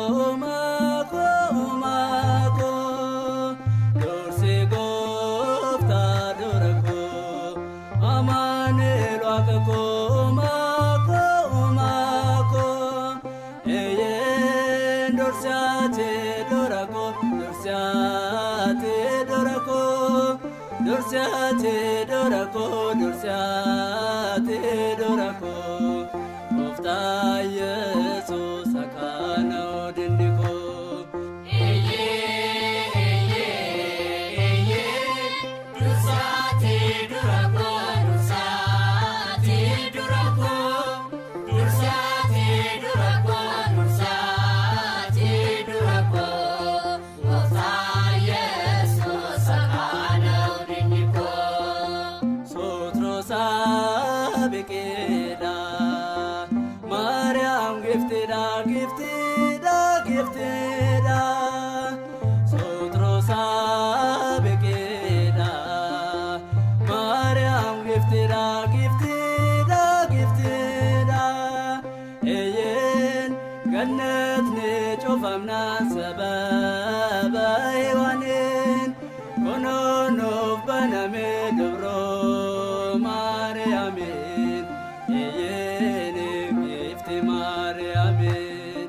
Uumaa koo uumaa koo dursi gooftaa dura koo Amaanu'el waaqa koo uumaa koo uumaa koo eeyyeen dursi ati dura koo dursi ati dura koo dursi ati dura koo dursi ati dura koo gooftaa Yesuus akkaana dinni koo. Sotroosa biqilaa Maariyaam giftiidha giftiidha giftiidha Sotroosa biqilaa Maariyaam giftiidha giftiidha giftiidha Eeyyeen gannatni cufamnaan sababa Hewaaniin kunoo baname dubroo Maariyaamiin eeyyeen gifti Maariyaamiin.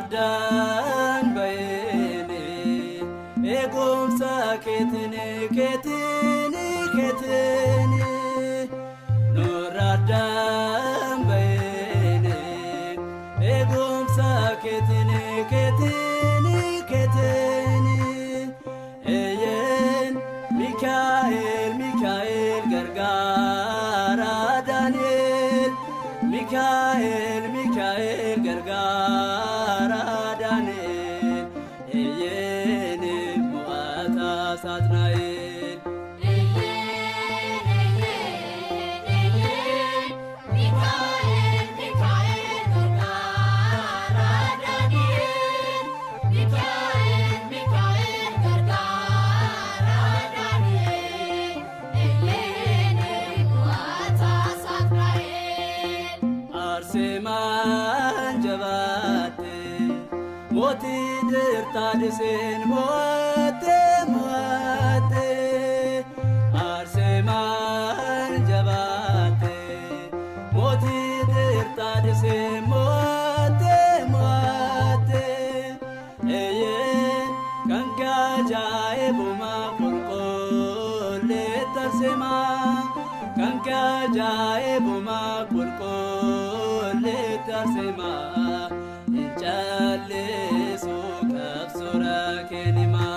Nurraddaan bayeeni eegumsa keetini keetini keetini Nurraddaan bayeeni eegumsa keetini keetini keetini Eeyyeen Mikaa'el Mikaa'el gargaara Daani'el Mikaa'el Mikaa'el gargaara Daani'el Eeyyeen mo'ataa Saatnaa'el. Arseemaan jabaatte mootii dirtaadiseen mo'atte mo'atte Arseemaan jabaatte mootii dirtaadiseen mo'atte mo'atte Eeyyee kan ajaa'ibuma qulqulleetti Arseemaa kan ajaa'ibuma qulqulleetti Arseemaa hin callisu qabsuura keenima.